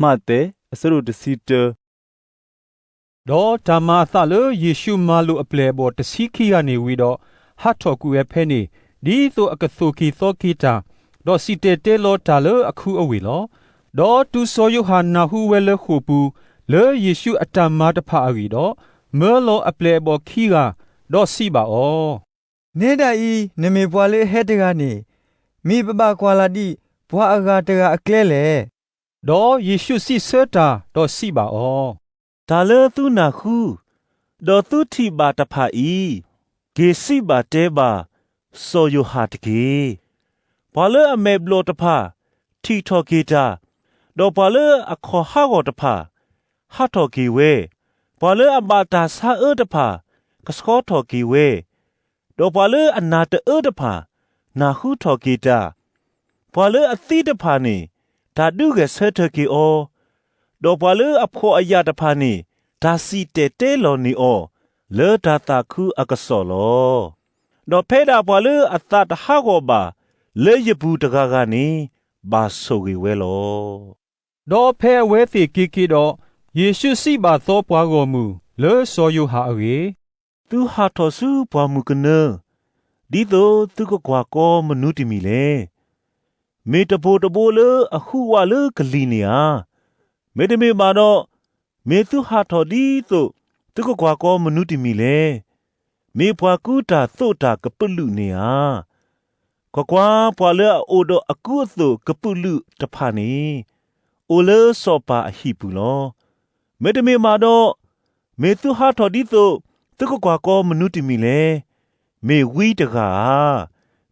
မးသဲ အဆၢဒိၣ်တဆံတၢ ဒီးတၢ်မၤအသးလၢယ့ၣ်ရှူးမၤလိာ်အပျဲၢ်အဘီၣ်တဆံခံဂၤန့ၣ်ဝံၤဒီး, ဟးထီၣ်ကွံာ်ဝဲဖဲန့ၣ်, ဒ်သိးအကသိၣ်က့ၤသီက့ၤတၢ်, ဒီးစံၣ်တဲၤတဲလီၤတၢ်လၢအခူအဝ့ၢ်လီၤ. ဒီးတုၤစီၤယိၤဟၣ်နၢ်ဟူဝဲလၢဃိာ်ပူၤ, လၢယ့ၣ်ရှူးအတၢ်မၤတဖၣ်အဂ့ၢ်ဒီး, မၢလီၤအပျဲၢ်အဘီၣ်ခံဂၤ, ဒီးစံးဘၣ်အီၤ, နဲဒၣ်အံၤ နမ့ၢ်ပှၤလၢအဟဲတဂၤန့ၣ်, မ့ၢ်ပဘၣ်ကွၢ်လၢ်ဒံးပှၤအဂၤတဂၤအကျဲလဲၣ်. ဒီးယ့ၣ်ရှူးစံးဆၢတၢ်, ဒီးစံးဘၣ်အီၤ, တၢ်လၢသုနၢ်ဟူ, ဒီးသုထံၣ်ဘၣ်တဖၣ်အံၤ, က့ၤစံးဘၣ်တဲဘၣ်စီၤယိၤဟၣ်တက့ၢ်. ပှၤလၢအမဲာ်ဘျီၣ်တဖၣ်, ထံၣ်ထီၣ်က့ၤတၢ်, ဒီးပှၤလၢအခီၣ်ဟးဂီၤတဖၣ်, ဟးထီၣ်က့ၤဝဲ, ပှၤလၢအဘၣ်တၢ်ဆါအၢတဖၣ်, ကဆှီထီၣ်က့ၤဝဲ, ဒီးပှၤလၢအနၢ်တအၢတဖၣ်, နၢ်ဟူထီၣ်က့ၤတၢ်, ပှၤလၢအသံတဖၣ်န့ၣ်, တၢ်ဒုးဂဲၤဆၢထၢၣ်က့ၤအီၤ, ဒီးပှၤလၢအဖှီၣ်အယာ်တဖၣ်န့ၣ်, တၢ်စံၣ်တဲၤတဲလီၤန့ၢ်အီၤ, လၢတၢ်သးခုအကစီၣ်လီၤ. ဒီးဖဲဒၣ်ပှၤလၢအသးတဟးဂီၤဘၣ်, လၢယပူၤတဂၤဂၤန့ၣ်, ဘၣ်ဆိၣ်ဂ့ၤဝဲလီၤ. ဒီးဖဲအဝဲသ့ၣ်က့ၤက့ၤဒီး, ယ့ၣ်ရှူးစံးဘၣ်သီပှၤဂီၢ်မုၢ်လၢစီၤယိၤဟၣ်အဂ့ၢ်, သုဟးထီၣ်ဆူပှၢ်မုၢ်ကနၢ, ဒ်သိးသုကကွၢ်ကီမနုၤတမံၤလဲၣ်. မ့ၢ်တဘိတဘိလၢအဟူးဝးလၢကလံၤန့ၣ်ဧါ. မ့တမ့ၢ်ဘၣ်ဒီး, မ့ၢ်သုဟးထီၣ်ဒ်သိးသုကကွၢ်ကီမနုၤတမံၤလဲၣ်. မ့ၢ်ပှၤကူတၢ်သိးတၢ်ကပုာ်လုးန့ၣ်ဧါ. ကွၢ်ကွၢ်, ပှၤလၢအအိၣ်ဒီးအကူအသိးကပုာ်လုးတဖၣ်န့ၣ်, အိၣ်လၢစီၤပၤအဟံၣ်ပူၤလီၤ. မ့တမ့ၢ်ဘၣ်ဒီး, မ့ၢ်သုဟးထီၣ်ဒ်သိးသုကကွၢ်ကီမနုၤတမံၤလဲၣ်. မ့ၢ်ဝံတဂၤဧါ.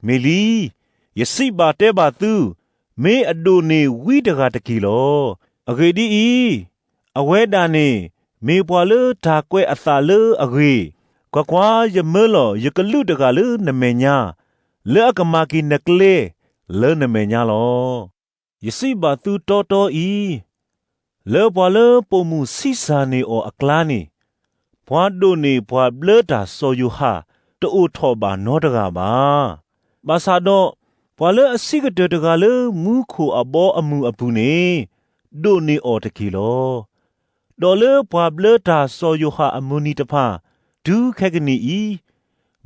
မ့ၢ်လံ, ယစံးဘၣ်တဲဘၣ်သု, မ့ၢ်အဒိၣ်န့ၢ်ဝံတဂၤတက့ၢ်လီၤ. အဂ့ၢ်ဒ်အံၤ, အဝဲဒၣ်န့ၣ်မ့ၢ်ပှၤလၢတၢ်ကွဲးအသးလၢအဂ့ၤ, ကွၢ်ကွၢ်, ယမၢလီၤယကလူးတဂၤလၢနမဲာ်ညါ, လၢအကမၤက့ၤနကျဲလၢနမဲာ်ညါလီၤ. ယစံးဘၣ်သုတီတီအံၤ, လၢပှၤလၢပိာ်မုၣ်ဆံးစၢ်န့ၢ်အီၤအကျါန့ၣ်, ပှၤဒိၣ်န့ၢ်ပှၤဘျၢတၢ်စီၤယိၤဟၣ်တအိၣ်ထီၣ်ဘၣ်နီတဂၤဘၣ်. ဘၣ်ဆၣ်ဒီး, ပှၤလၢအဆံးကတၢၢ်တဂၤလၢမူခိၣ်အဘီအမုၢ်အပူၤန့ၣ်, ဒိၣ်န့ၢ်အီၤတက့ၢ်လီၤ. ဒီးလၢပှၤဘျၢတၢ်စီၤယိၤဟၣ်အမုၢ်နံၤတဖၣ်, တုၤခဲကနံၣ်အံၤ,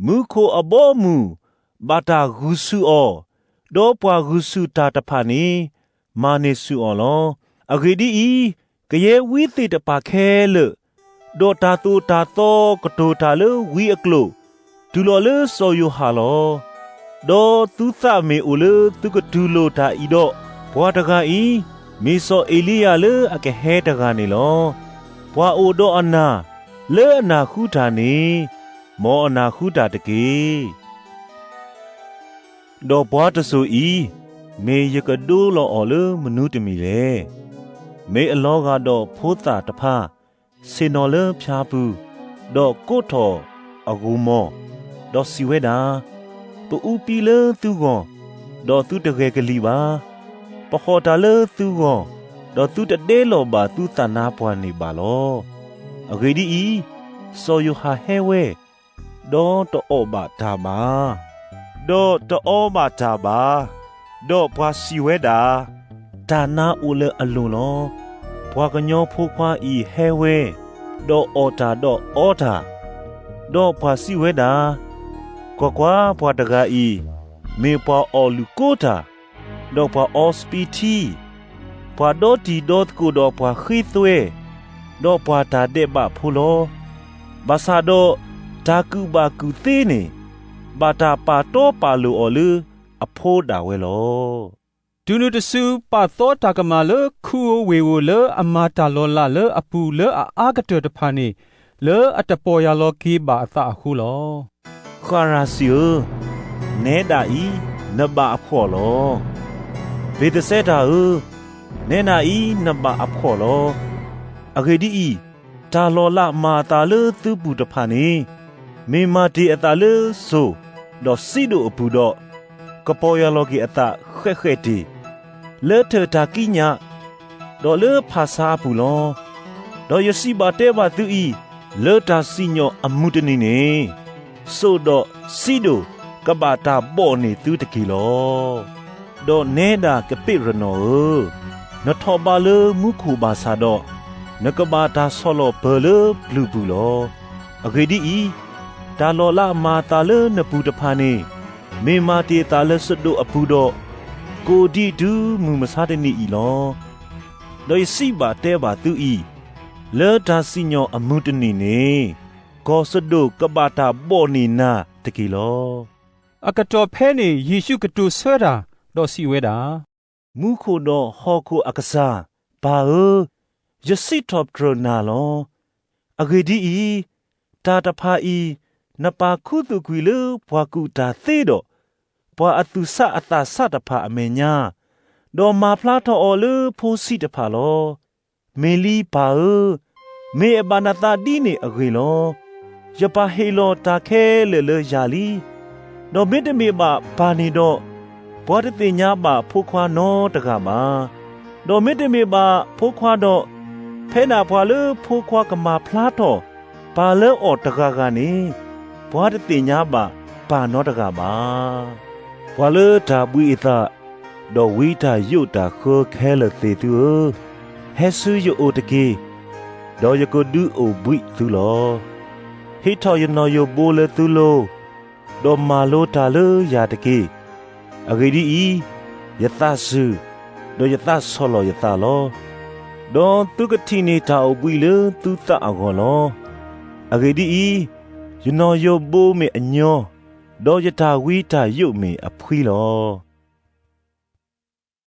မူခိၣ်အဘီအမုၢ်ဘၣ်တၢ်ဂုာ်ဆူၣ်အီၤ, ဒီးပှၤဂုာ်ဆူၣ်တၢ်တဖၣ်န့ၣ်, မၤန့ၢ်ဆူၣ်အီၤလီၤ. အဂ့ၢ်ဒ်အံၤ, ကယဲၢ်ဝံသ့ၣ်တဖၣ်ခဲလၢာ်, ဒီးတၢ်သိၣ်တၢ်သီကတိၤတၢ်လၢဝံအကျိာ်, တုၤလီၤလၢစီၤယိၤဟၣ်လီၤ. ဒီးသုသးမ့ၢ်အိၣ်လၢသုကတူၢ်လိာ်တၢ်အံၤဒီး, ပှၤတဂၤအံၤ, မ့ၢ်စီၤအ့ၤလံယၤလၢအကဟဲတဂၤန့ၣ်လီၤ. ပှၤအိၣ်ဒီးအနၢ်, လၢအနၢ်ဟူတၢ်န့ၣ်, မ်အနၢ်ဟူတၢ်တက့ၢ်. ဒီးပှၤတစိၤအံၤ, မ့ၢ်ယကဒိလီၤအီၤလၢမနုၤတမံၤလဲၣ်. မ့ၢ်အလီၤဂာ်ဒီးဖိသၣ်တဖၣ်, ဆ့ၣ်နီၤလၢဖၠါပူၤ, ဒီးကိးထီၣ်အဂိာ်မီၢ်, ဒီးစံးဝဲဒၣ်, ပအူပံလၢသုဂီၢ်, ဒီးသုတဂဲၤကလံၣ်ဘၣ်. ပဟီၣ်တၢ်လၢသုဂီၢ်, ဒီးသုတဒဲလီၤဘၣ်သုသးနါပှၢ်န့ၣ်ဘၣ်လီၤ. အဂ့ၢ်ဒ်အံၤ, စီၤယိၤဟၣ်ဟဲဝဲ, ဒီးတအီၣ်ဘၣ်တၢ်ဘၣ်, ဒီးတအီဘၣ်တၢ်ဘၣ်. ဒီးပှၤစံးဝဲဒၣ်, တၢ်နါအိၣ်လၢအလိၤလီၤ. ပှၤကညီဖိခွါအံၤဟဲဝဲ, ဒီးအီၣ်တၢ်ဒီးအီတၢ်. ဒီးပှၤစံးဝဲဒၣ်, ကွၢ်ကွၢ်, ပှၤတဂၤအံၤ, မ့ၢ်ပှၤအီၣ်လုၣ်ကိတၢ်, ဒီးပှၤအီစပံးထံ, ပှၤဒီတံၤဒီသကိးဒီးပှၤဃ့သွဲ, ဒီးပှၤတၢ်ဒဲးဘးဖိလီၤ. ဘၣ်ဆၣ်ဒီးတၢ်ကူၣ်ဘၣ်ကူၣ်သ့န့ၣ်, ဘၣ်တၢ်ပာ်တီပာ်လိၤအီၤလၢအဖိဒၣ်ဝဲလီၤ. တုၤနုၤတစုပာ်သီတၢ်ကမၣ်လၢခူအဝ့ၢ်ဧိၤလၢအမၤတၢ်လီၤလးလၢအပူၤလၢအအါကတၢၢ်တဖၣ်န့ၣ်, လၢအတပီၢ်ယၢ်လီၤက့ၤဘၣ်အသးအဃိလီၤ. ဃရၤစံၣ်ဧၢ, နဲဒၣ်အံၤနဘၣ်အဖှီၣ်လီၤ. ဘ့းသစဲတၣ်ဧၢ, နဲဒၣ်အံၤနဘၣ်အဖှီၣ်လီၤ. အဂ့ၢ်ဒ်အံၤ, တၢ်လီၤလးမၤအသးလၢသုပူၤတဖၣ်န့ၣ်, မ့ၢ်မၤတ့ၢ်အသးလၢစိၤဒီးစံဒိၣ်အပူၤဒီး, ကပီၢ်ယၢ်လီၤက့ၤအသးဃဲးဃဲးတ့ၢ်, လၢထၢၣ်တၢ်ကံးညာ်, ဒီးလၢဖၣ်ဆါအပူၤလီၤ. ဒီးယစံးဘၣ်တဲဘၣ်သုအံၤ, လၢတၢ်စံၣ်ညီၣ်အမုၢ်တနံၤန့ၣ်, စိၤဒီးစံဒိၣ်ကဘၣ်တၢ်ဘီၣ်န့ၢ်သုတက့ၢ်လီၤ. ဒီးနဲဒၣ်ကပ့းရနီၣ်ဧၢ, နထီၣ်ဘးလၢမူခိၣ်ဘၣ်ဆၣ်ဒီး, နကဘၣ်တၢ်ဆီၣ်လီၤပၢၤလၢပျုၤပူၤလီၤ. အဂ့ၢ်ဒ်အံၤ, တၢ်လီၤလးမၤအသးလၢနပူၤတဖၣ်န့ၣ်, မ့ၢ်မၤတ့ၢ်အသးလၢစဒိၣ်အပူၤဒီး, ကအိၣ်ဒံးတုၤမုၢ်မဆါတနံၤအံၤလီၤ. ဒီးယစံးဘၣ်တဲဘၣ်သုအံၤ, လၢတၢ်စံၣ်ညီၣ်အမုၢ်တနံၤန့ၣ်, ကီၢ်စဒိၣ်ကဘၣ်တၢ်ဘီၣ်န့ၢ်နၤတက့ၢ်လီၤ. အကတီၢ်ဖဲန့ၣ် ယ့ၣ်ၡူးကတိၤဆၢတၢ်, ဒီးစံးဝဲဒၣ်, မူခိၣ်ဒီးဟီၣ်ခိၣ်အကစၢ်, ပၢ်ဧၢ, ယစံးထီၣ်ပတြၢၤနၤလီၤ. အဂ့ၢ်ဒ်အံၤ, တၢ်တဖၣ်အံၤ, နပာ်ခူသူၣ်ကွံာ်လၢပှၤကူၣ်တၢ်သ့ဒီး, ပှၤအသူၣ်ဆးအသးဆးတဖၣ်အမဲာ်ညါ, ဒီးမၤဖျါထီၣ်အီၤလၢဖိဆံးတဖၣ်လီၤ. မ့ၢ်လံပၢ်ဧၢ, မ့ၢ်အဘၣ်နသးဒ်န့ၣ်အဂ့ၢ်လီၤ. ယပၢ်ဟ့ၣ်လီၤတၢ်ခဲလၢာ်လၢယၤလံ. ဒီးမ့တမ့ၢ်ဘၣ်ပၢ်န့ၣ်ဒီး, ပှၤတသ့ၣ်ညါဘၣ်ဖိခွါနီတဂၤဘၣ်. ဒီးမ့တမ့ၢ်ဘၣ်ဖိခွါဒီး, ဖဲဒၣ်ပှၤလၢဖိခွါကမၤဖျါထီၣ်ပၢ်လၢအီၤတဂၤဂၤန့ၣ်, ပှၤတသ့ၣ်ညါဘၣ်ပၢ်နီတဂၤဘၣ်. ပှၤလၢတၢ်ဘှံးအသး, ဒီးဝံတၢ်ယိးတၢ်ဃၢခဲလၢာ်သ့ၣ်သုဧၢ, ဟဲဆူယအိၣ်တက့ၢ်, ဒီးယကဒုးအိၣ်ဘှံးသုလီၤ. ဟ့ၣ်ထီၣ်ယနီၣ်ယိၤဘိလၢသုလိၤ, ဒီးမၤလိတၢ်လၢယၤတက့ၢ်. အဂ့ၢ်ဒ်အံၤ, ယသးစူၤ, ဒီးယသးဆီၣ်လီၤယသးလီၤ. ဒီးသုကထံၣ်န့ၢ်တၢ်အိၣ်ဘှံးလၢသုသးအဂီၢ်လီၤ. အဂ့ၢ်ဒ်အံၤ, ယနီၣ်ယိၤဘိမ့ၢ်အညီ, ဒီးယတၢ်ဝံတၢ်ယိးမ့ၢ်အဖှံလီၤ.